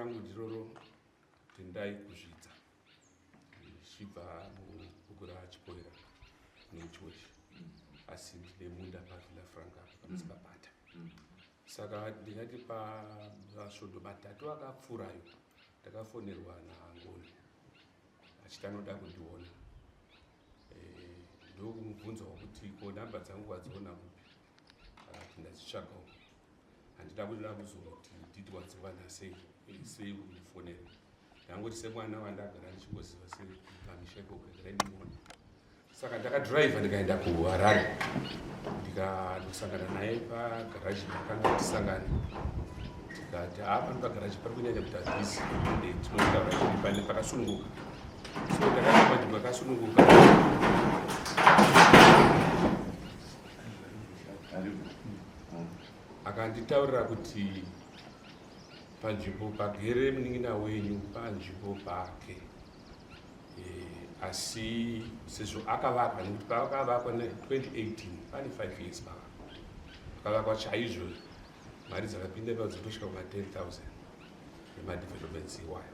Rangu ndiroro Tendai Kuzvidza, ndichibva mubhuku raChipoera neChiweshi, asi ndine munda paVilla Franca apa panonzi paPata. Saka ndingati pamasvondo 3 akapfuurayo ndakafonerwa naNgoni achiti anoda kundiona. Ndokumubvunzawo kuti ko nhamba dzangu wadziona kupi, akati ndadzitsvagawo, handida kuda kuzoti nditi wadziwana sei, sei kundifonera. Ndangoti semwana wandagara ndichingoziva sepamisha ikoko, regerai ndimuone. Saka ndakadhiraivha ndikaenda kuHarare, ndikanosangana naye pagaraji. Ndakanga tisangane, tikati haa, pano pagaraji pari kunyanya kuita busy, ende tinotaura tiri pane pakasununguka. So ndakaenda panzvimbo yakasununguka. Akanditaurira kuti panzvimbo pagere munin'ina wenyu panzvimbo pake, asi sezvo akavakwa, nekuti paakavakwa ne2018, pane 5 years pavakwa, pakavakwa chaizvo, mari dzakapinda ipapo dzotosvika kuma 10 000 emadevelopments iwayo.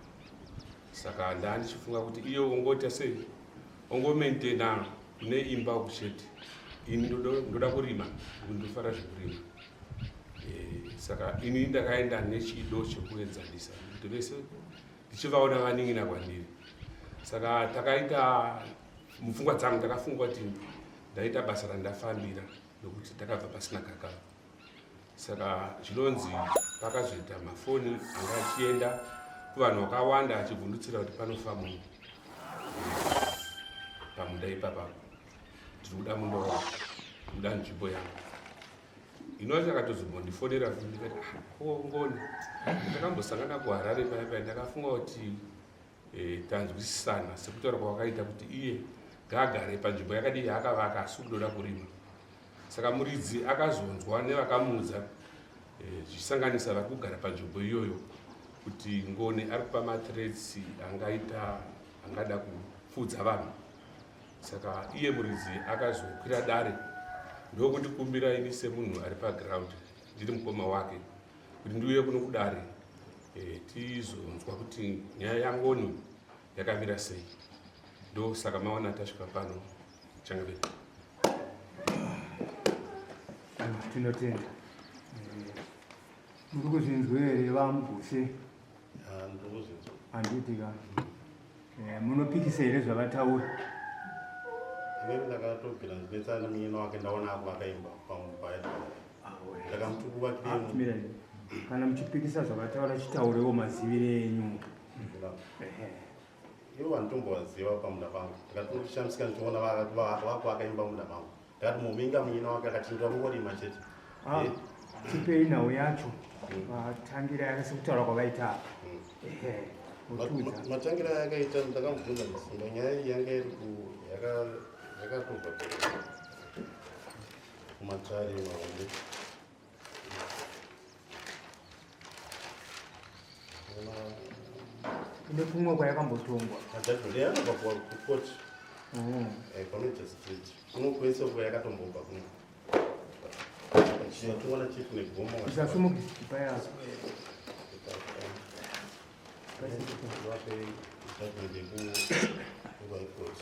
Saka ndaa ndichifunga kuti iye ungoita sei, ongomaintaina kune imba kuchete, ini ndoda kurima, ndofara zvekurima. Saka ini ndakaenda nechido chekuenzanisa kuti vese ndichivaona vanin'ina kwandiri. Saka takaita mupfungwa dzangu, ndakafunga kuti ndaita basa randafambira, nokuti takabva pasina gakava. Saka zvinonzi pakazoita mafoni anga achienda kuvanhu vakawanda achivhundutsira kuti panofa munhu pamunda ipapa, ndiri kuda munda wangu, kuda nzvimbo yangu. Ino akatozombondifonera futi, ndikati, "Ah, ko Ngoni, takambosangana kuHarare paya paya, ndakafunga kuti tanzwisisana sekutaura kwawakaita kuti iye ngaagare panzvimbo yakadii yaakavaka, asi kudoda kurima." Saka muridzi akazonzwa nevakamuudza, zvichisanganisa vari kugara panzvimbo iyoyo, kuti Ngoni ari kupa mathreats angaita angada kupfuudza vanhu. Saka iye muridzi akazokwira dare ndokundikumbira ini semunhu ari paground, ndiri mukoma wake, kuti ndiuye kuno kudare, tizonzwa kuti nyaya yaNgoni yakamira sei. Ndo saka maona tasvika pano, changamire. Tinotenda. Muri kuzvinzwa here, vaMuguse? Ndokuzvinzwa. Handiti ka? Munopikisa here zvavataura? Inini ndakatobvira ndinetsana nemunyina wake, ndaona akuvaka imba pamubhaya, ndakamuti kuvakire. Mirai. Kana muchipikisa zvavataura, chitaurewo mazivire enyu. Ehe. Ivo vanditombovaziva pamunda pangu. Ndakatoshamisika ndichiona vakuvaka imba munda mangu. Ndakati muminga munyina wake, akati ndoda kungorima chete. Ah, tipei nhau yacho, matangira yakasekutaura kwavaita apa. Ehe, votiudza. Matangira yakaita, ndakamubvunza musimba, nyaya iyi yanga iri yakatobva kumatare mahombe. Ine kumwe kwayakambotongwa? Majudgment yakabva kucourt kwaMajor Street kuno kwese uko yakatombobva kuno, chinotongwa nachief Negomo. Usasumuke paya. Vape judgment yekuHigh Court.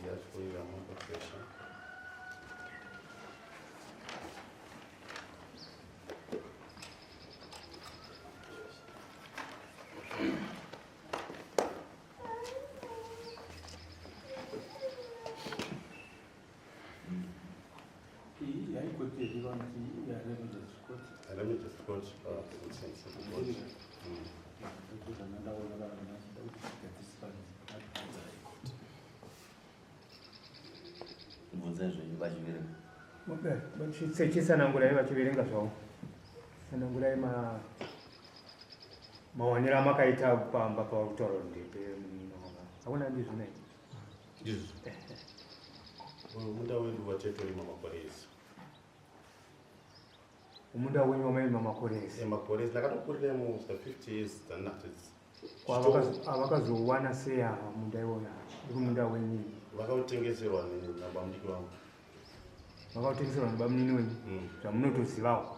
Yacho mambo pressure. Iyi High Court here kana kuti iHarare Magistrates Court? Harare Magistrates Court, Court. Ndozvandandaona vanhu vachida kuti tigadzisane High Court. Bvunzai zvenyu vachiverenga. Chisanangurai vachiverenga zvavo. Sanangurai mawaniro amakaita pamba pauri kutaura kuti ndepe munin'ina wanga. Hakuna, ndizvo nai? Ndizvo. Munda wedu watetorima makore ese. Munda wenyu wamairima makore ese? Makore ese. Ndakatokurira kusvika 50 years dzanatedzi. Ko avakazowana sei ava munda iwona uri munda wenyu? Vakautengeserwa nabamudiki vangu. Vakautengeserwa nabamunini wenyu? Zvamunotozivawo?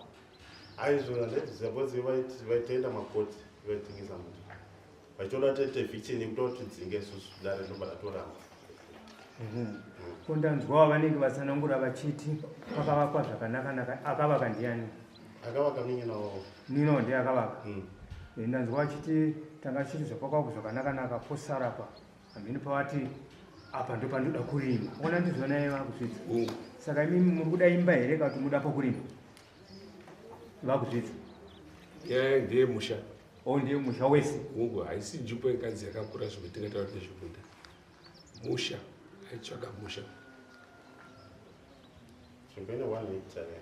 Aizvo handaitoziva because vaitoenda makoti vaitengesa munda. Vachitoda toite eviction yekuti tidzinge isusu dare ndobva ratoramba. Ko ndanzwawo vanenge vatsanangura vachiti pakavakwa zvakanaka-naka. Akavaka ndiani? Akavaka munin'ina wavo. Munin'ina wavo ndiye akavaka? Ndanzwa vachiti tanga tichiti zvapakavakwa zvakanaka-naka posara apa. Hameno pavati apa ndopandoda kurima. Ona ndizvona iye vakuzvidza. Saka imimi muri kuda imba here kana kuti muda pokurima? Vakuzvidza. Nyaya ndiye musha. O ndiye musha wese. Hungu, haisi nzvimbo inganzi yakakura zvekuti tingataura nezvemunda. Musha, aitsvaga musha. Nzvimbo ine 1 hectare.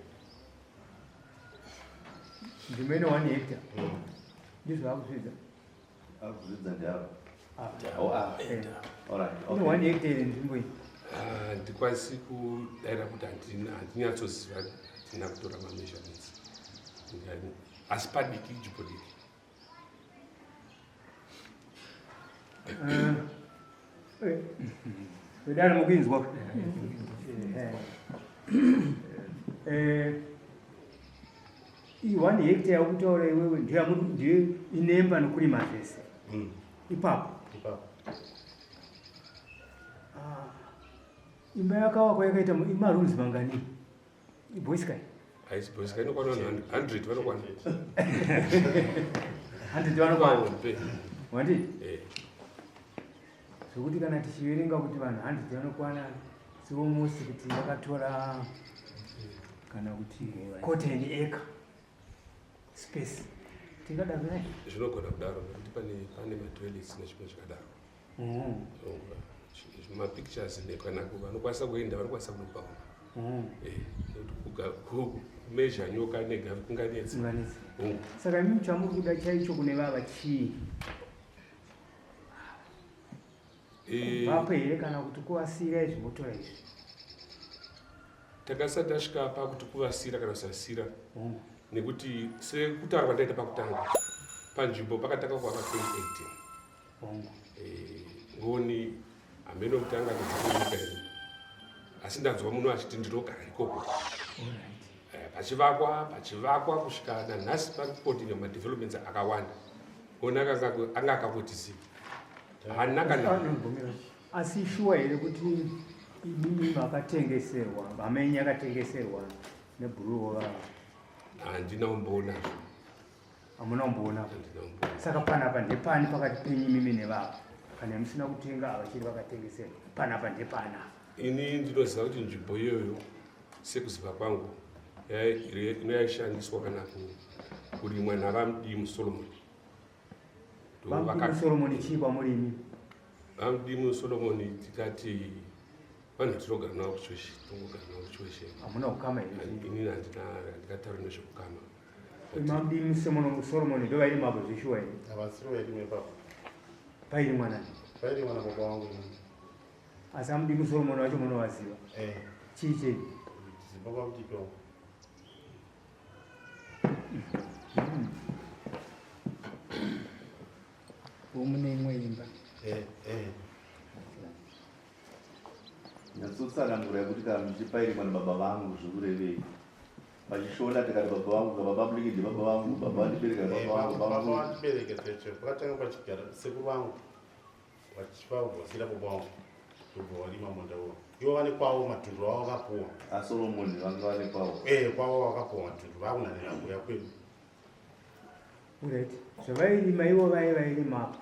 Nzvimbo ine 1 hectare. Ndizvo vakuzvidza. Akuzvidza ndiavo. Ah. Oh, ah. Eh. All right, Ine okay. 1 hectare nzvimbo iyi. Ah, handikwanisi kudaira kuti handinyatsoziva, handina kutora mameasurements. Asi padiki, nzvimbo diki. Vedare mukuinzwa? Iyi 1 hectare yakutaura iwewe ndiyo inemba nokurima zvese. Ipapo. Ipapo. Imba yakavakwa yakaita imarooms mangani? Iboysky? Haisi boysky, inokwana vanhu 100 vanokwana. 100 vanokwana. Hombe. Wandi? Eh. Zvekuti kana tichiverenga kuti vanhu 100 vanokwana, siwomusi kuti vakatora kana kuti quarter an acre space. Tingadaro naye? Zvinogona kudaro nekuti pane matoilets nezvimwe zvakadaro. Mapictures kana vanokwanisa kuenda vanokwanisa kunopaona. Nekuti kumeasure nyoka negavi kunganetsa. Kunganetsa. Saka imi chamuri kuda chaicho kune vava chii? Vapo here kana kuti kuvasira izvi motora izvi? Takasati tasvika pakuti kuvasira kana kusasira. Nekuti sekutaura kwandaita pakutanga, panzvimbo pakatanga kuvaka 2018. Ngoni hameno kuti anga atadza here. Asi ndanzwa munhu achiti ndinogara ikoko. Pachivakwa kusvika nanhasi pari kukontinue madevelopments akawanda. Ngoni anga akangoti haana kana. Asi shuwa here kuti imimi makatengeserwa, hama yenyu yakatengeserwa nebhuruwo vava? Handina kumboona. Hamuna kumboona? Handina kumboona. Saka panapa ndepani pakati penyu imimi nevava? Kana musina kutenga avachiri vakatengeserwa, panapa ndepana? Ini ndinoziva kuti nzvimbo iyoyo sekuziva kwangu inoyaishandiswa kana kurimwa navaMudimu Solomon. VaMudimu Solomon chii kwamuri imi? VaMudimu Solomon tikati vanhu vatinogara navo kuchechi, tinongogara navo kuchechi. Hamuna kukama here? Inini handingatauri nezvekukama. VaMudimu Solomon ndo vairima apo zveshuwa here? Havasiri vairima ipapo. Pairimwa nani? Pairimwa nababa vangu. Asi aMudimu Solomon vacho munovaziva? Eh. Chii chenyu? Baba mudiki wangu. Mune imwe imba. Nyatsotsanangura yekuti kana muchipairimwa nababa vangu zvikurevei? Pachishona tikati baba vangu, ka baba mudiki ndibaba vangu, baba vandibereka baba vangu, baba Baba vangu. vandibereka cheche, pakatanga pachigara sekuru vangu vachivabvosira baba vangu ndobva varima munda uwo. Ivo vane kwavo matundu avo vakapuwa. ASolomon vanga vane kwavo. Kwavo vakapuwa matundu vakunanira kuya kwedu. Right. Zvavairima ivo vai vairimapo.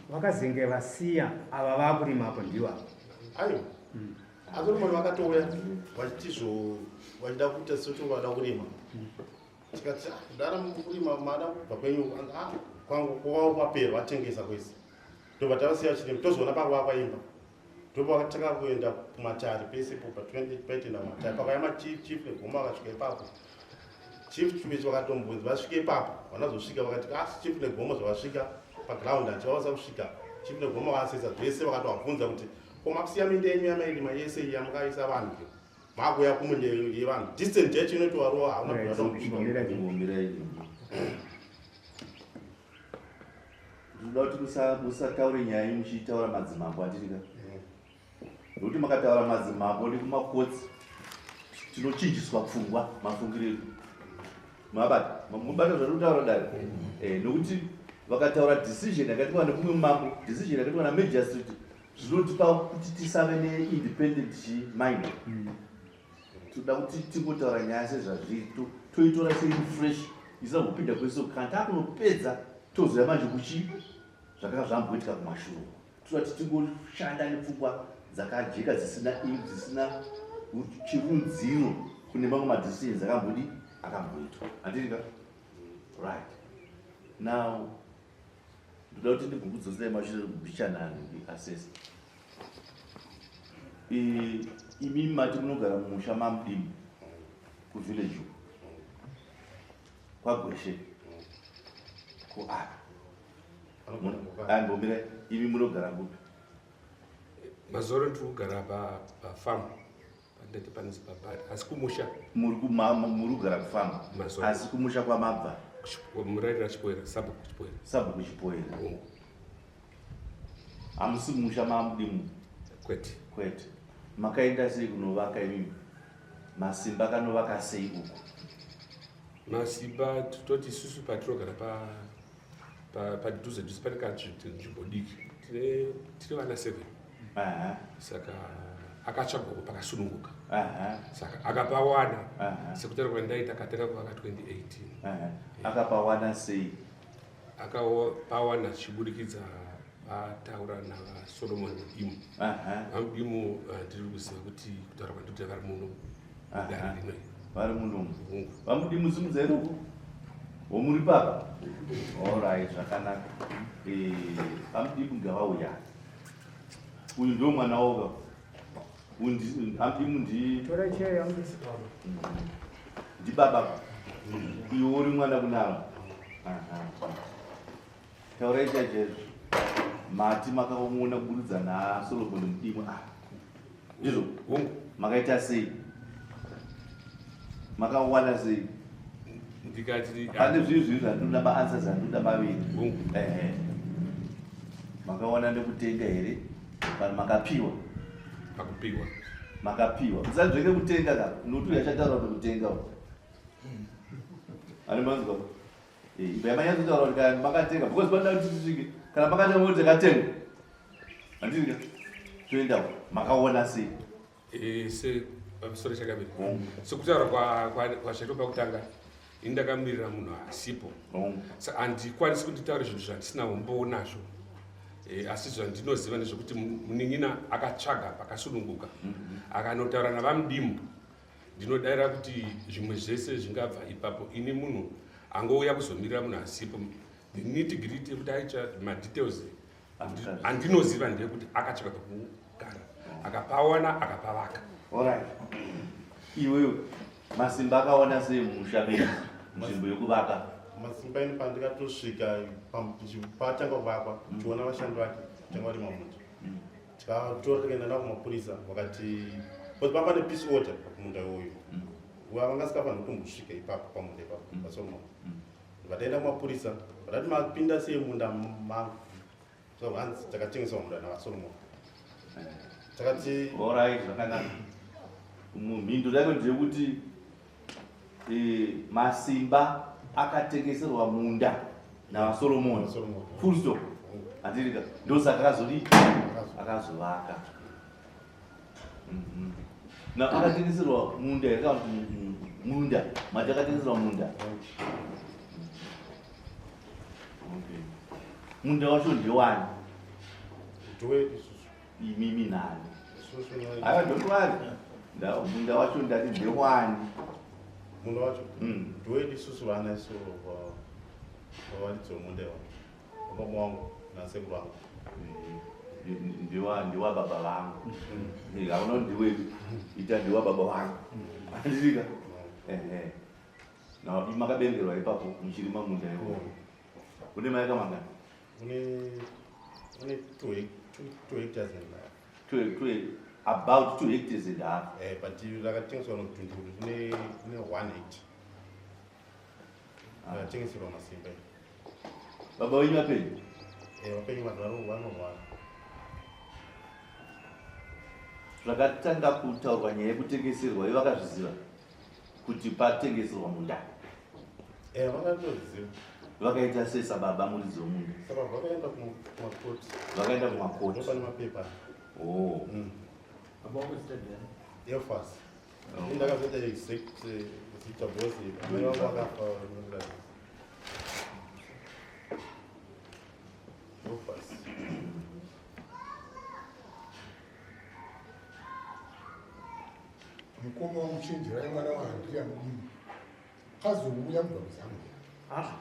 Vakazenge vasiya ava vakurimapo ndivo ava. Aiwa. ASolomon vakatouya vachitizvo vachida kuita sekuti vada kurima. Tikati ndara kurima mada kubva kwenyu, kwangu kwavo kwapera vatengesa kwese. Ndobva tavasiya vachirima, tozoona pakuvakwa imba. Ndobva vakatanga kuenda kumatare pese po pa 20 paitoenda kumatare. Pakauya machief, chief negoma vakasvika ipapo. Chief Chimbechi vakatombonzi vasvike ipapo, vanazosvika vakati asi chief negoma zvavasvika paground hachivavasa kusvika. Chief negoma vakasesa zvese vakatovabvunza kuti ko makusiya minda yenyu yamairima yese iyi yamukaisa vanhu ke? Makuuya kuminda yevanhu. Distance yacho inotovarowa hauna Right. kuda kusvika. Ngomira Ngomira iyi. Ndinoda kuti musataure nyaya muchitaura madzimambo, anditika? Nokuti makataura madzimambo nekumakotsi tinochinjiswa pfungwa, mafungiro edu. Mabata, mubata zvatinotaura dare. Nokuti vakataura decision yakaitwa nemumwe mambo, decision yakaitwa namagistrate, zvinotipa kuti tisave neindependent mind. Toda kuti tingotaura nyaya sezvazviri, toitora seiri fresh, isina kupinda kwese. Kana takunopedza tozoya manje kuchi zvakanga zvamboitika kumashure. Toda kuti tingoshanda nepfungwa dzakajeka, dzisina chirudziro kune mamwe madecisions akambodi akamboitwa, handitika? Right now, ndoda kuti ndimbokudzosai mashure kubichanani assess. Imi mati munogara mumusha maMudimu kuvillage uku kwaGweshe kuaka. Ambomira, imi munogara kupi? Mazoro ndiri kugara pafamu pandati panonzi pabhari, asi kumusha Muri kugara kufamu? Mazoro. Asi kumusha kwamabva? Murairira Chipoera, sabhuku Chipoera. Sabhuku Chipoera? Hongu. Hamusi mumusha maMudimu? Kwete. Kwete. Makaenda sei kunovaka imimi? Masimba akanovaka sei uku? Masimba, tototi isusu patinogara padhuze dhuze pane kanzvimbo diki, tine vana 7. Saka akatsvagwa pakasununguka, saka akapawana. Sekutaura kwandaita, akatanga kuvaka 2018. Akapawana sei? Akapawana zvichiburikidza vataura navaSolomon Mudimu. VaMudimu, ndiri kuziva kuti kutaura kwandinoita vari muno mudare rino. Vari munomu? Hongu. VaMudimu, simudzai ruoko. Womuri papa? Alright, zvakanaka. VaMudimu ngavauya. Uyu ndo mwana woga. AMudimu ndi Torai chair yangu. Ndibaba. Iwe uri mwana kunavo. Taurai chaizvo. Mati makamuona kuburikidza naSolomon Mudimu. Ah, ndizvo? Hongu. Makaita sei? Makawana sei? Ndikati Pane zvinhu zvandinoda, maanswers andinoda maviri. Hongu. Ehe, makawana nekutenga here kana makapiwa? Pakupiwa. Makapiwa. Musanzvenge kutenga ka, nokuti uyu achataura kuti kutenga ani manzwa ibva yamanyatsotaura kuti kana makatenga, because panoda kuti tisvike kana makatenga, kuti takatenga, handiti? Toendawo, makaona sei? Se pamusoro chakaviri. Hongu. Sekutaura kwazvaitwa pakutanga, ini ndakamirira munhu asipo. Saka handikwanisi kuti nditaure zvinhu zvandisina umbowo nazvo. Asi zvandinoziva ndezvekuti munin'ina akatsvaga pakasununguka, akanotaura navaMudimu. Ndinodayira kuti zvimwe zvese zvingabva ipapo. Ini munhu angouya kuzomirira munhu asipo, the nitty gritty yekuti aicha madetails andinoziva ndeyekuti akatsvaga pekugara, akapawana, akapavaka. Alright, iwewe Masimba akaona sei musha menyu, nzvimbo yekuvaka? Masimba, ini pandikatosvika patanga kuvakwa, tichiona vashandi vake tanga varima munda, tikatora tikaenda navo kumapurisa, vakati because pamba nepeace order pamunda iwoyo, vangasingafaniri kutombosvika ipapo pamunda ipapo paSolomon. Vataenda kumapurisa, vakati mapinda sei munda mangu? So hanzi takatengeswa munda navaSolomon. Takati Alright, zvakanaka. Mhinduro yako ndeyekuti Masimba akatengeserwa munda navaSolomon. NavaSolomon. Full stop, handirika? Ndosaka akazodii, akazovaka. Na akatengeserwa munda here kana kuti munda? Mati akatengeserwa munda. Okay, munda wacho ndewani? Ndowedu isusu. Imimi nani? Isusu. Aiwa, don't worry. Munda wacho ndati ndewani? Munda wacho ndowedu isusu vana, isu vavaridzi vemunda iwa, baba wangu nasekuru vangu. Ndiwa baba vangu. Hauna ndiwedu, ita ndiwa baba vangu, andisika? Ehe, na makaberekerwa ipapo muchirima munda iwo? Une maeka mangani? Une 2 hectares and About 2 hectares and a half. But rakatengeswa notunduru rine 1 hectare, rakatengeserwa Masimba. Baba wenyu vapenyu? Eh, vapenyu vanhu vanorwara. Zvakatanga kutaurwa nyaya yekutengeserwa ivo vakazviziva kuti patengeserwa munda. Eh, vakatozviziva. Vakaita sei sababa muridzi womunda? Sababa vakaenda kumakoti. Vakaenda kumakoti. Ndopane mapepa. Oh. Baba wako zita ndiani? Elfas. Oh. Ndakazoita exact zita because amai vangu vakafa. Elfas. Mukoma wamuchenjerai mwana waAndriya mudini azouya kubva kuZambia. Ah,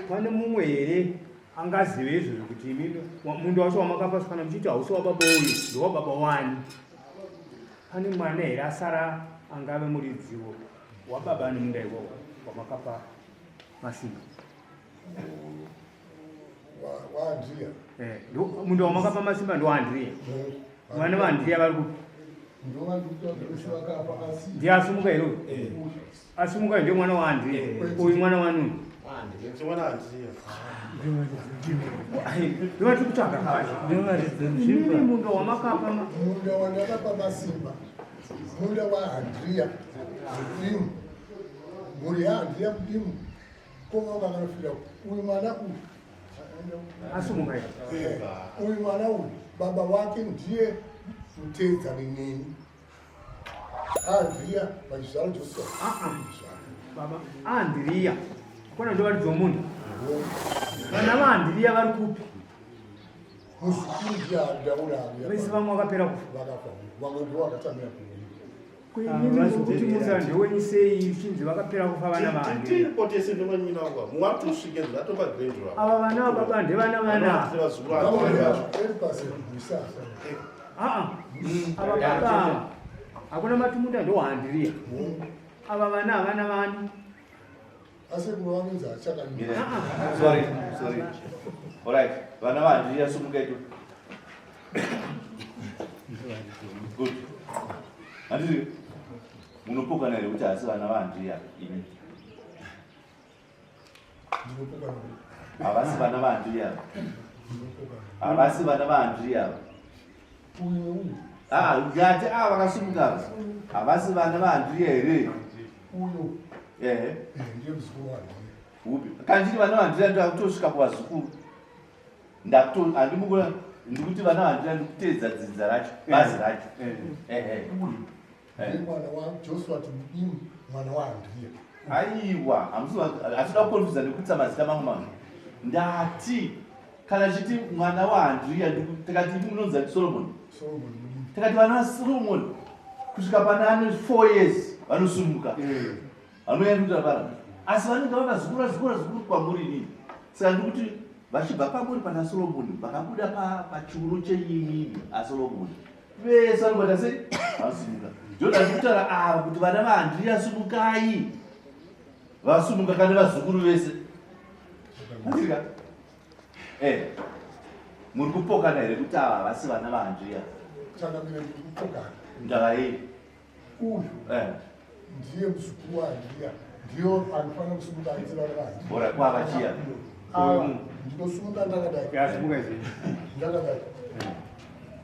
pane mumwe here angazive izvozvo kuti imimi munda wacho wamakapa kana muchiti hausi wababa uyu ndewababa wani? Pane mwana here asara angave muridziwo wababa nemunda iwowo wamakapa masimba? WaAndriya. Eh, munda wamakapa masimba ndowaAndriya. Vana vaAndriya vari kupi? Ndiye asumuka here uyu? Asumuka ndiye mwana waAndriya. Uyu mwana wani uyu? Ndovati kutsvaga kavacho. Imimi munda wamakapa munda wandakapa masimba munda waAndriya mudimu mhuri yaAndriya mudimu koma vakanofira uyu mwana uyu asumuka here? Uyu mwana uyu baba wake ndiye mutedzani neni Andriya vachizvara Joshua. Baba Andriya kona ndo vari dzomunda. Vana vaAndriya vari kupi? Muzukuru ndiye andaura. Vese vamwe vakapera kufa. Vakafa. Vamwe ndivo vakatamira kuno. Kuti munda ndewenyu sei chinzi vakapera kufa vana vaAndriya? Tiripotese ndovanyina wangu. Mumwe atosvike ndatopa grand wavo. Ava vana vababa ndevana vana. Ava baba hakuna mati munda ndowaAndriya. Ava vana havana vani. Asekuru vanonzi achakanyika. Sorry, sorry. All right. Vana vaAndriya sumuka itu. Good. Handiti munopokana here kuti asi vana vaAndriya imi? Havasi vana vaAndriya. Havasi vana vaAndriya. Ah, ngati ava vakasumuka. Havasi vana vaAndriya here? Uyu. Ehe. Ndiye muzukuru waAndriya. Upi? Kana ndiri vana vaAndriya ndakutosvika kuvazukuru. Ndakuto handimukona ndikuti vana vaAndriya ndikuteedza dzinza racho, bazi racho. Ehe. Ndiye mwana waJoshua Mudimu, mwana waAndriya. Aiwa, hatinoda kukonfuza nekutsa mazita mamwe mamwe. Ndati kana chiti mwana waAndriya takati imi munonzi ati Solomon. Solomon Mudimu. Takati vana vaSolomon kusvika pana ane 4 years vanosumuka. Vanouya nekuti vana. Asi vanenge vakazukura zukura zukuru kwamuri inini. Saka ndikuti vachibva pamuri pana Solomon vakabuda pachiuru chenyimini aSolomon. Vese vanobata sei? Vasumuka. Ndoda ndikutaura ava kuti vana vaAndriya sumukai. Vasumuka kana vazukuru vese. Andika? Eh. Muri kupokana here kuti ava havasi vana vaAndriya? Changamire ndiri kupokana. Ndava yei? Uyu. Eh. Ndiye muzukuru waAndriya. Ndiyo anofanira kusumuka aiti vana vaAndriya. Ora kwava chiya. Ava ndinosumuka ndakadai. Yasumuka izvi. Ndakadai.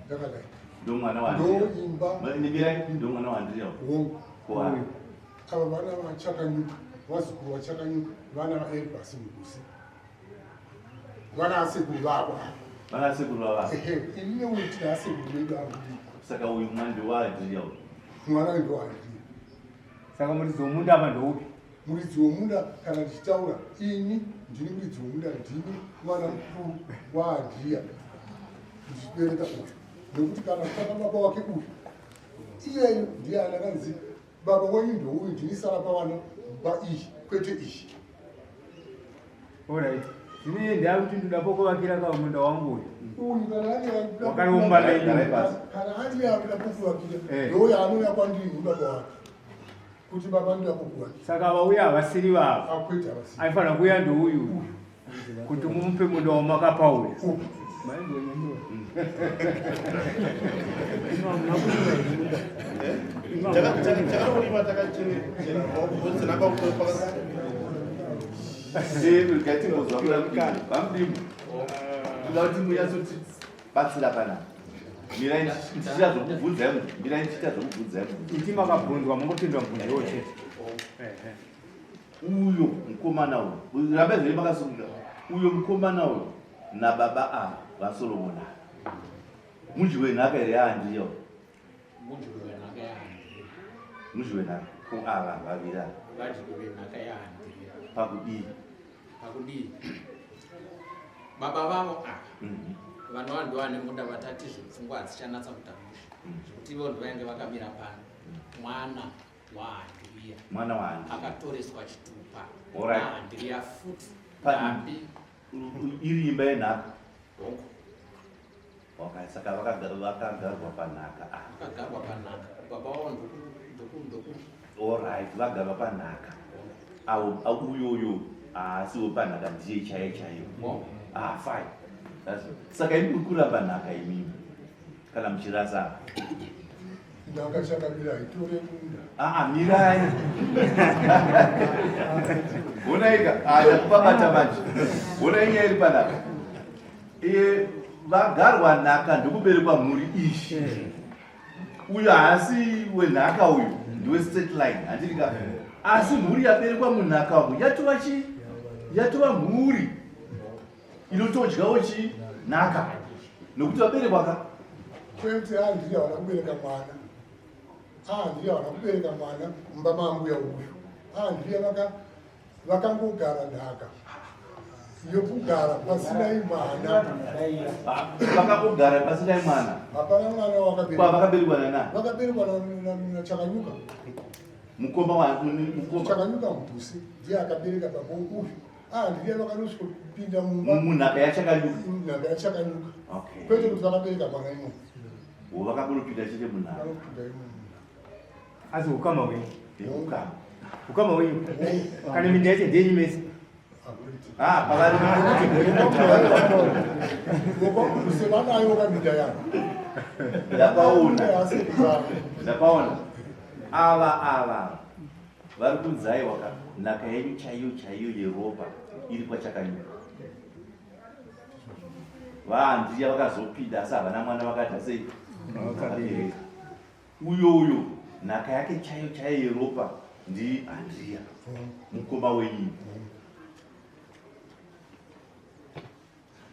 Ndakadai. Ndo mwana waAndriya. Ndoimba. Ndimirai ndo mwana waAndriya. Hongu. Kwa. Ava vana vachakanyuka, vazukuru vachakanyuka, vana vaEribhasi Mugusi. Vana asekuru vavo ava. Vana asekuru vavo. Ehe, ini neuyu tine asekuru vedu ava. Saka uyu mwana ndowaAndriya uyu. Mwana uyu ndowaAndriya. Saka muridzi womunda apa ndoupi? Muridzi womunda kana ndichitaura ini ndini muridzi womunda ndini mwana mukuru waAndriya ndichibereka uyu nekuti kana kutanga baba wake uyu iyeyu ndiye anakanzi baba wenyu ndouyu ndini sara pavana ba iyi kwete iyi. Alright. Zvino ndakuti ndoda pokuvakira ka munda wangu uyu. Uyu kana ari Wakaomba nenyu. Kana ari akuda pokuvakira ndouyo anouya kwandiri ni baba wake. Kuti baba ndoda pokuvakira. Saka vauya havasiri vavo. Akwete havasiri. Aifanira kuuya ndouyu. Kuti mumupe munda wamakapa uyu. Takaurima takachena Ngatimbozwa kuna Mudimu. VaMudimu. Ndikuda kuti munyatsotibatsira panapa. Mirai ndichiita zvokubvunzai munhu. Mirai ndichiita zvokubvunzai munhu. Iti makabvunzwa mungopindura mubvunzo iwo chete. Uyo mukomana uyo. Rambai zvenyu makasunga. Uyo mukomana uyo nababa ava vaSolomon ava. Mudyi wenhaka here yaandiyo? Mudyi wenhaka yaAndrea. Mudyi wenhaka. Ko ava vaviri ava? Vadyi venhaka yaAndrea. Pakudii? Pakudii? Baba vavo ava vanova ndovane munda vatati zvepfungwa hadzichanatsa kuita mushe zvekuti ivo ndovainge vakamira pano. Mwana waAndrea. Mwana waAndrea. Akatoreswa chitupa. Alright. NaAndrea futi. Pa- Dambi. Iri imba yenhaka. Hongu. Okay, saka vakagarwa panhaka. Ah. Vakagarwa panhaka. Baba vavo ndoku ndoku ndoku. Alright, vagarwa panhaka. Avo uyoyo haasiwo panhaka ndiye chaiye chaiyo. Ah, fine. That's it. Saka imi muri kuramba nhaka imimi kana muchirasa apa. Nhaka chakamira haitore munda. Ah, mirai. Honaika, ah, ndakupabata manje. Honai nyaya iri panapa. Vagarwa nhaka ndokuberekwa mhuri iyi. Uyu haasi wenhaka uyu, ndiwe state line, handiti ka? Asi mhuri yaberekwa munhaka umu yatova chi? Yatova mhuri inotodyawo chi nhaka nokuti vaberekwa ka? Kwete, Andrea havana kubereka mwana. Andrea havana kubereka mwana mumba maambuya uyu. Andrea vakangogara nhaka yokugara pasinai mwana. Vakangogara pasinai mwana. Hapana mwana wakaberekwa. Kwa vakaberekwa nana? Vakaberekwa naChakanyuka. Mukoma wa mukoma. Chakanyuka Mbusi ndiye akabereka baba uyu. Andrea vakanosvika kupinda mumba. Munhaka yaChakanyuka. Munhaka yaChakanyuka. Okay. Kwete kuti vakabereka mwana imomo. Wo vakangopinda chete munhaka. Vanopinda imomo. Asi ukama hwenyu. Ukama. Ukama hwenyu. Kana minda yacho ndeyenyu mese. Ah, pavari Sevanayo kaminda yavo. Ndapaona. Ndapaona. Ava ava vari kunzi aiwa ka nhaka yenyu chaiyo chaiyo yeropa iri kwaChakanyuka. VaAndriya vakazopinda asi havana mwana vakaita sei? Vakabereka. Uyo uyo nhaka yake chaiyo chaiyo yeropa ndi Andriya mukoma wenyu.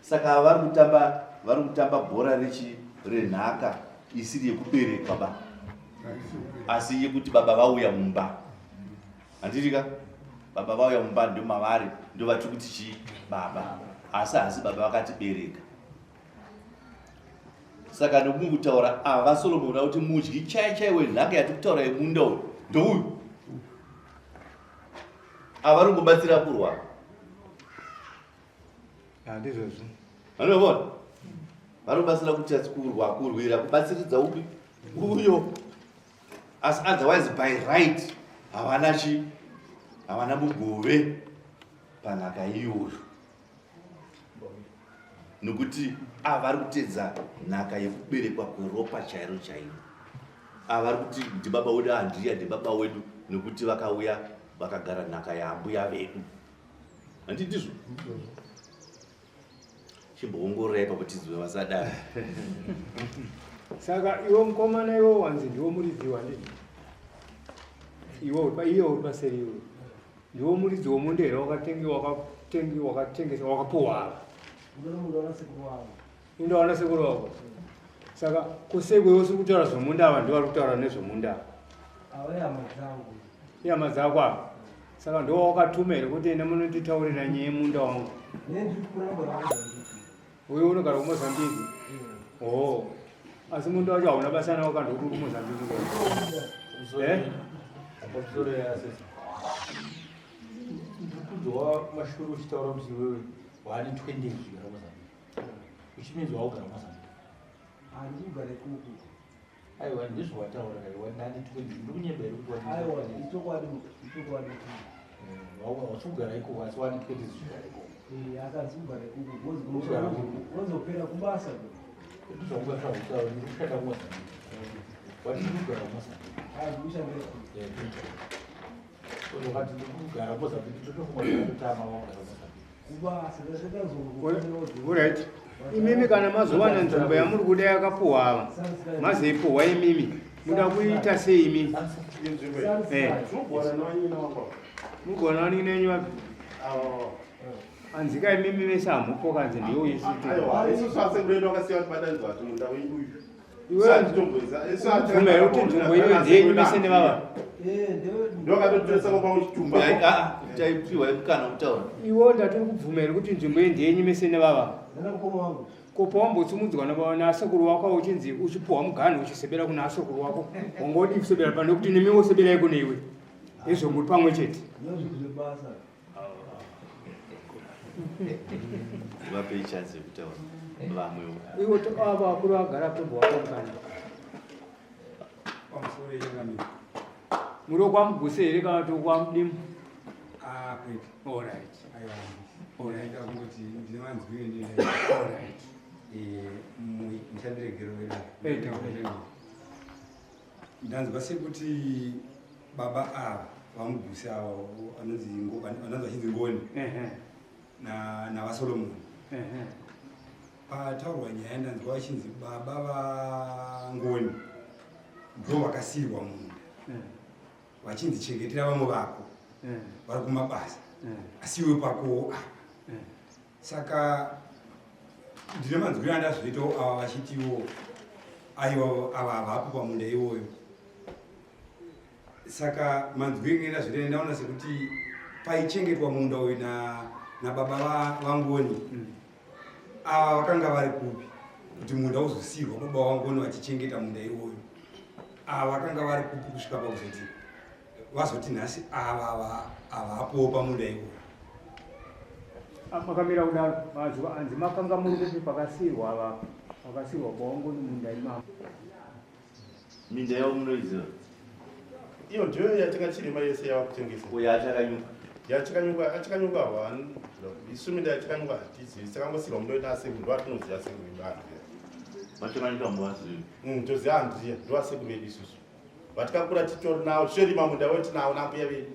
Saka vari kutamba bhora rechi renhaka isiri yekuberekwa ba, asi yekuti baba vauya mumba. Handiti ka? Baba vauya mumba ndo mavari, ndo vatiri kuti chi baba, asi hasi baba vakatibereka. Saka nokungutaura ava vaSolomon kuti mudyi chai chai wenhaka yatiri kutaura yemunda uyu ndouyu. Ava vari kungobatsira kurwa. Handizvozvo. Vanovona? Vari kubatsira kuti kurwa, kurwira, kubatsiridza upi uyo. Asi otherwise by right havana chi, havana mugove panhaka iyoyo. Nokuti ava vari kutedza nhaka yekuberekwa kweropa chairo chairo. Ava vari kuti ndibaba wedu Andrea, ndibaba wedu nokuti vakauya vakagara nhaka yaambuya vedu. Handiti ndizvo? Chimboongororai ipapo tizive vasadaro. Saka iwe mukomana iwe wanzi ndiwo muridzi wanditi. Iwe uri pa iye uri paseri iwe. Ndiwo muridzi womunda here wakatenge wakatenge wakatengesa wakapuwa ava. Munda wana sekuru wako. Saka kusekwe iwe usiri kutaura zvomunda ava ndiwo vari kutaura nezvomunda ava. Ava ihama dzangu. Ihama dzako ava. Saka ndiwo wakatuma here kuti enda munonditaurira nyaya yemunda wangu? Uyu unogara kuMozambique? Oh. Asi munda wacho hauna basa nawo kana uri kuMozambique. Eh? Ndikudzwa mashuru uchitaura kuti iwewe waane 20 years uchigara kuMozambique. Which means waugara kuMozambique. Handikugara ikoko. Aiwa, ndizvo wataura kare, wati ndane 20, ndiri kunyeba here kuti wati Aiwa, ichokwadi, ichokwadi. Hausi kugara ikoko, asi wane 20 years uchigara ikoko. Eh, asi handisi kugara ikoko, because Kugara kupi? unozopera kubasa. Ndizvo wakugara kutaura, ndiri kushanda kuMozambique. Wati ndiri kugara kuMozambique. Ah, ndiri kushanda ikoko. Eh, ndiri. Wakati ndiri kugara kuMozambique, totofunga kuti ndakutama wakugara kuMozambique. Kubasa, ndasvika zongokufanya Alright. Imimi kana mazowana nzvimbo yamuri kuda yakapuhwa ava, mazoipuhwa imimi, muda kuita sei imi? Eh. Mugona vanin'ina venyu vapi? Anzika imimi vese hamupo kanzi ndiyo isiibvuma here kuti nzvimbo iyoyo ndeyenyu mese nevava? Taipiwa mukana kutaura. Iwo ndatiri kubvuma here kuti nzvimbo iyi ndeyenyu mese nevava? Ko pawambotsimudzwa nasekuru wako uchinzi uchipuhwa muganhu uchisebera kuna asekuru wako, wanga wadii kusebera pano kuti nemi woseberai kune iwe? Izvo muri pamwe chete. Vapei chance yekutaura vamwewo. Iwo ava vakuru vagara tombo wako mukana. Pamusoro yechangamire. Muri wekwaMuguse here kana kuti wekwaMudimu? Ah, kwete. All right. Aiwa. All right. Ndaida kungoti ndine manzwire ndine. All right. Eh, mushandiregero wena. Eh, taura. Ndanzwa sekuti baba ava vaMuguse ava vanonzi vanonzi vachinzi Ngoni. Ehe. Na navaSolomon. Ehe. Pataurwa nyaya ndanzwa vachinzi baba vaNgoni ndo vakasiirwa munda. Vachinzi chengetera vamwe vako vari kumabasa asi iwe pakowo apa. Saka ndine manzwiro andazvoitawo ava vachitiwo aiwa ava havapo pamunda iwoyo. Saka manzwiro enga ndazvoita ndaona sekuti paichengetwa munda uyu nababa vaNgoni ava vakanga vari kupi kuti munda uzosiirwa baba vaNgoni vachichengeta munda iwoyo. Ava vakanga vari kupi kusvika pakuzoti vazoti nhasi ava havapowo pamunda iwoyo. Makamira kudaro mazuva anzi makanga muri kupi pakasiirwa ava pakasiirwa baba vaNgoni munda imamo. Minda yavo munoiziva? Iyo ndiyo yatakachirima yese yava kutengesa. Uyo achakanyuka. Yachakanyuka, achakanyuka one. Isu minda yachakanyuka hatizivi. Takangosiirwa munda wedu asekuru ndo atinoziva sekuru vedu Andrea. Vachakanyuka muvazivi. Toziva Andrea, ndo asekuru vedu isusu. Vatikakura titori nawo, tichorima munda wedu tinawo nambuya vedu.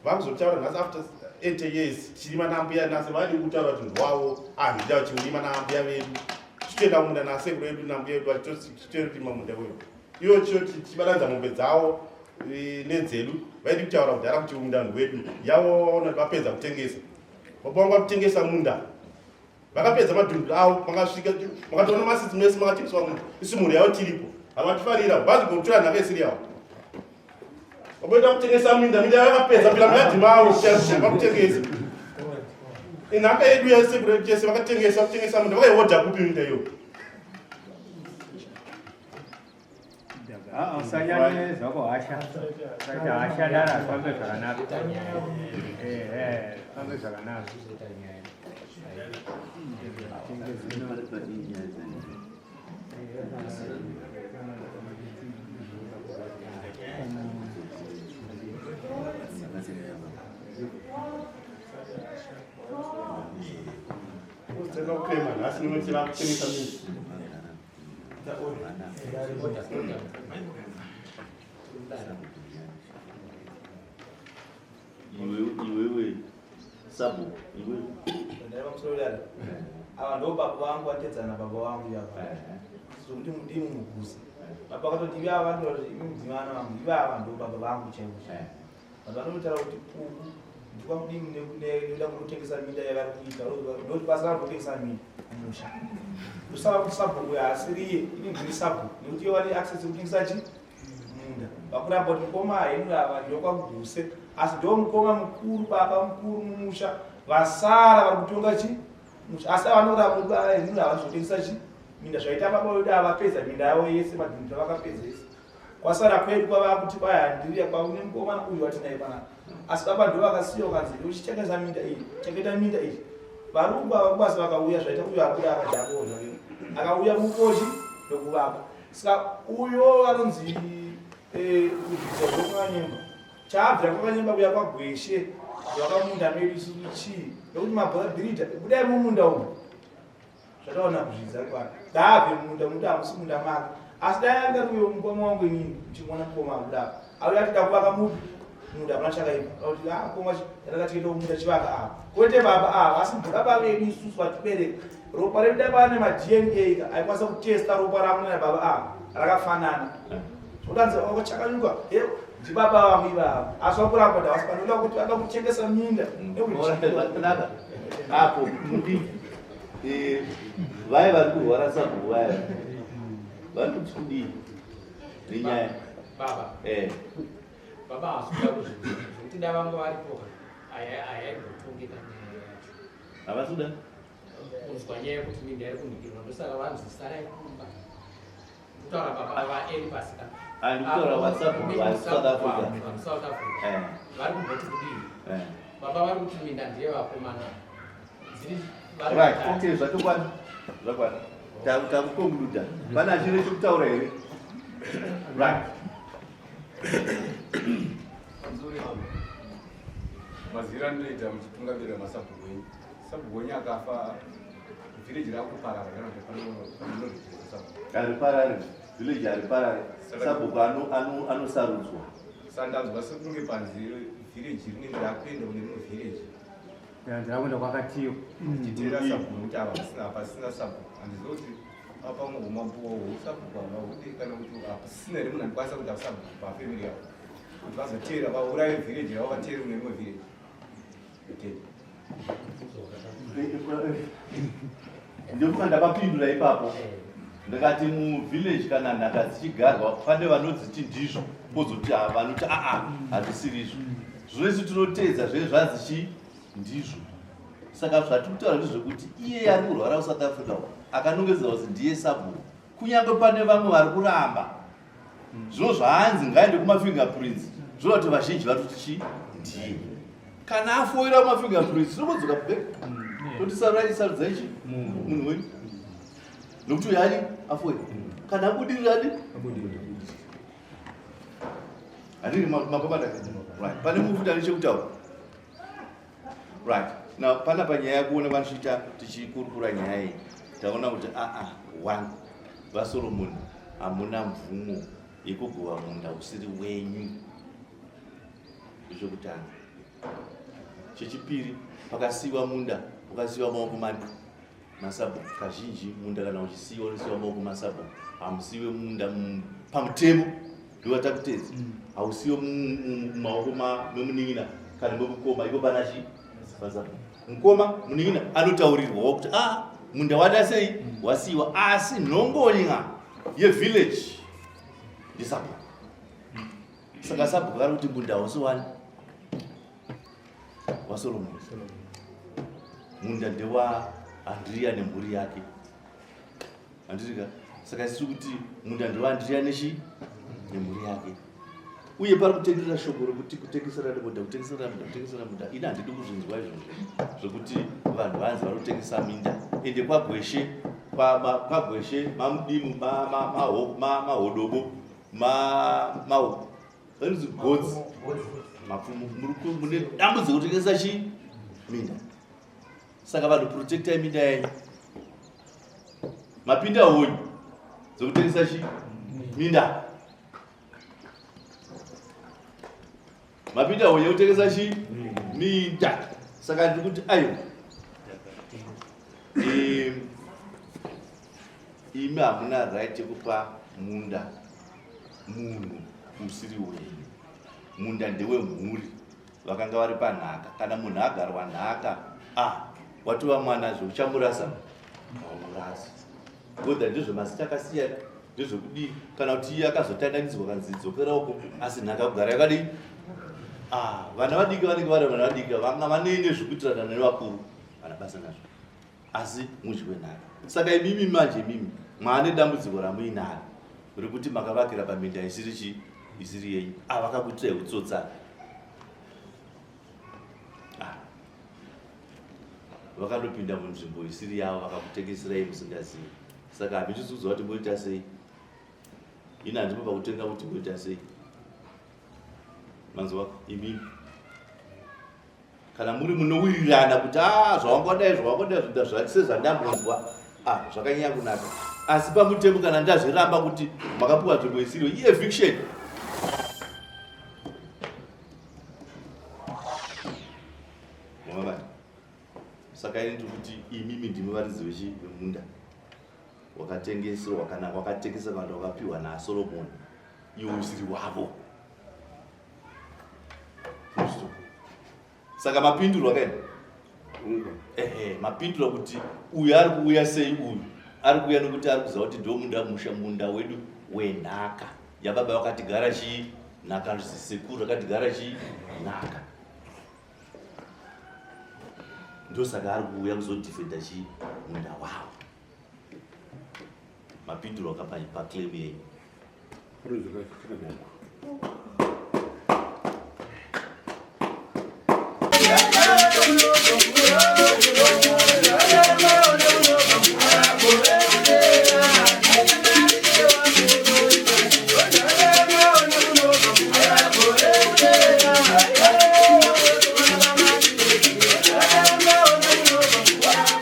Vakuzotaura nhasi after 80 years tichirima nambuya nhasi vadi kutaura kuti ndwawo Andrea vachirima nambuya vedu. Tichitoenda kumunda nasekuru vedu nambuya vedu tichitorima munda wedu. Iyo choti tichibatanidza mombe dzavo nedzedu vaidi kutaura kudhara kuti munda ndwedu. Yavo vaona kuti vapedza kutengesa. Baba vangu vakutengesa munda. Vakapedza madhunduru avo, makasvika makatoona masitsi mese makatengeswa munda. Isu mhuri yavo tiripo. Havatifarira, vazi kutora nhaka isiri yavo. Vaboita kutengesa minda, minda yavo vakapedza pila muyadhi mavo, vakutengesa. Inhaka yedu yese chese vakatengesa, kutengesa munda, vakaihodha kupi minda iyo? Usanyanye zvako hasha. Usaita hasha dara fambe zvakanaka. Ehe, fambe zvakanaka. Kutsenga kuklema nhasi ndinoti vakutengesa minda. Iwewe sabhuku iwewe. Ndaiva musoro dare. Ava ndo baba vangu vatedzana baba vangu yava. Sokuti ndimi mugusa. Baba vakatoti ivava vanhu imi mudzimana vangu ivava ndo baba vangu chaivo. Vanhu vanotaura kuti uku ndikwamudini nekuda kunotengesa minda yavari kuita ndoti basa ravo kutengesa minda kumusha. Kusava kuti sabhuku haasiriye ini ndini sabhuku nekuti ivo vane access yekutengesa chi munda. Vakuramba kuti mukoma henyu ava ndokwamuguse asi ndo mukoma mukuru baba mukuru mumusha vasara vari kutonga chi musha asi ava vanoramba kuti henyu ava zvotengesa chi minda zvaita baba vedu ava vapedza minda yavo yese madhumbi avakapedza yese. Kwasara kwedu kwava kuti kwai handiriya kwaune mukomana uyu watinaye panapa asi baba ndo vakasiya ukanzi uchichengesa minda iyi chengeta minda iyi varungu ava kubasa vakauya zvaita uyo abuda akadhakwa zvake akauya mukoshi ndokuvaka saka uyo anonzi kuzvidza zvokwakanyemba chaabvira kwakanyemba kuya kwagweshe vakamunda medu isusu chii nekuti mabhirida budai mumunda umu zvataona kuzvidza kwake ngaabve mumunda muda hamusi munda make asi dai anga uyo mukoma wangu inini ndichimuona mukoma wangu dako auya atida kuvaka mupi Munda hapana chakaipa. Kuti ah koma rakatienda kumunda chivaka apa. Kwete baba ava asi baba vedu isusu vatibereka. Ropa redu dai pane ma DNA ka aikwanisa kutesta ropa rangu na baba ava rakafanana. Udanzi wakachakanyuka. He ndibaba vangu ivava. Asi vakuramba kuti havasi panoda kuti vada kutengesa minda. Zvakanaka. Apo mudi eh, vaya vari kurwara sabhuku vaya vari kuti kudii nenyaya baba eh. Baba havasi kuda kuzvinzwa zvekuti dai vanga varipo ka hayaibotongeka nyaya yacho. Havasi kuda kunzwa nyaya yekuti minda iri kunhikirwa ndosaka vanzi sarai kumba. Kutaura baba vaEli pasika. Ah, ndikutaura WhatsApp vari South Africa. Vari South Africa. Eh. Vari kumboti kudii? Eh. Baba vari kuti minda ndiye vakomana. Dziri vari Right, kutatu. okay, zvatokwana. Zvakwana. Takuconcluda. Pane achine chekutaura here? Right. Nzuri mambo. Mazira anoita muchitungamirira masabhuku enyu. Sabhuku wenyu akafa village rakuparara kana kuti panonoregerwa sabhuku. Hariparari, village hariparari. Sabhuku anosarudzwa. Sandanzwa sekunge panzi village rinenge rakuenda kune rimwe village. Ndirakuenda kwakatiyo. Chitera sabhuku nekuti ava pasina pasina sabhuku. Handizivi kuti apa muhumambo husabhuku hava hudi kana kuti hapasina here munhu anokwanisa kuita sabhuku pafamily yavo. Kuti vazoteera vauraye village ravo vateere kune rimwe village. Tete. Ndokuva ndakapindura ipapo. Ndakati muvillage kana nhaka dzichigarwa pane vanodziti ndizvo pozoti vanoti aa hazvisiri izvo. Zvino isu tinoteedza zvee zvanzi chi ndizvo. Saka zvatiri kutaura ndezvekuti iye ari kurwara kuSouth Africa uko akanongedzera kuti ndiye sabhuku. Kunyange pane vamwe vari kuramba. Zvino zvaanzi ngaende kumafingerprints zvoreva kuti vazhinji vari kuti chi ndiye. Kana afoira kumafingerprints tinongodzoka back. Toti sarurai sarudzai chi munhu wenyu. Nokuti uyu ani afoira. Kana abudirira adi handiri mapapata. Right. Pane mufuta ane chekutaura. Right. Now panapa nyaya yekuona vanochiita tichikurukura nyaya iyi taona kuti aa one vaSolomon hamuna mvumo yekugova munda usiri wenyu. Ndechokutanga. Chechipiri pakasiiwa munda ukasiiwa maoko mani masabhuku. Kazhinji munda kana uchisiiwa unosiiwa maoko masabhuku. Hamusiiwe munda pamutemo ndiwatakutedza. Hausiiwe mumaoko memunin'ina kana memukoma ipo pana chi pasabhuku. Mukoma munin'ina anotaurirwawo kuti munda wada sei wasiiwa asi nhongonya yevillage ndisabhuku. Saka sabhuku ari kuti munda hausi wani waSolomon. Munda ndewa Andrea nemhuri yake. Handirika? Saka isusu kuti munda ndewa Andrea nechi nemhuri yake. Uye pari kutenderera shoko rekuti kutengeserana munda, kutengeserana munda, kutengeserana munda. Ini handidi kuzvinzwa izvozvo zvekuti vanhu vanzi vari kutengesa minda. Ende kwaGweshe, kwaGweshe, mamudimu, mahodobo, vanonzi godzi, mapfumo. Mune dambudziko kutengesa chi minda. Saka vanhu protectai minda yenyu. Mapinda honyi dzokutengesa chi minda. Mapinda honyi yekutengesa chi minda. Saka ndiri kuti aiwa. Imi hamuna right yekupa munda munhu usiri wenyu. Munda ndewemhuri vakanga vari panhaka. Kana munhu agarwa nhaka, watova mwana zve uchamurasa? Haumurasi. Whether ndezvemazita akasiyana, ndezvekudii, kana kuti iye akazotandanidzwa kanzi dzokera uko, asi nhaka kugara yakadii? Vana vadiki vanenge vari vana vadiki, vanga vanei nezvekuitirana nevakuru, vana basa nazvo. Asi mudyi wenhaka. Saka imimi manje imimi mwaane dambudziko ramuinaro rekuti makavakira paminda isiri chi isiri yenyu. Vakakuitirai utsotsa. Vakandopinda munzvimbo isiri yavo vakakutengeserai musingazivi. Saka hamuchisi kuziva kuti moita sei. Ini handipo pakutenga kuti moita sei. Manzwa imimi. Kana muri munowirirana kuti zvawangodai, zvawangodai, zvinhu zvati sezvandambonzwa, zvakanyanya kunaka. Asi pamutemo kana ndazviramba kuti makapiwa nzvimbo isiriyo, i-eviction. Saka ini ndiri kuti imimi ndimi varidzi vechi vemunda wakatengeserwa kana wakatengesa kana wakapiwa naSolomon iwo usiri wavo. Saka mapindurwa kaini? Ehe, mapindurwa kuti uyu ari kuuya sei uyu ari kuuya nokuti ari kuziva kuti ndo munda musha munda wedu wenhaka yababa vakatigara chii nhaka sekuru rakatigara chii nhaka ndosaka ari kuuya kuzodefenda chii munda wavo. Mapindurwa kapa paclaim yenyu.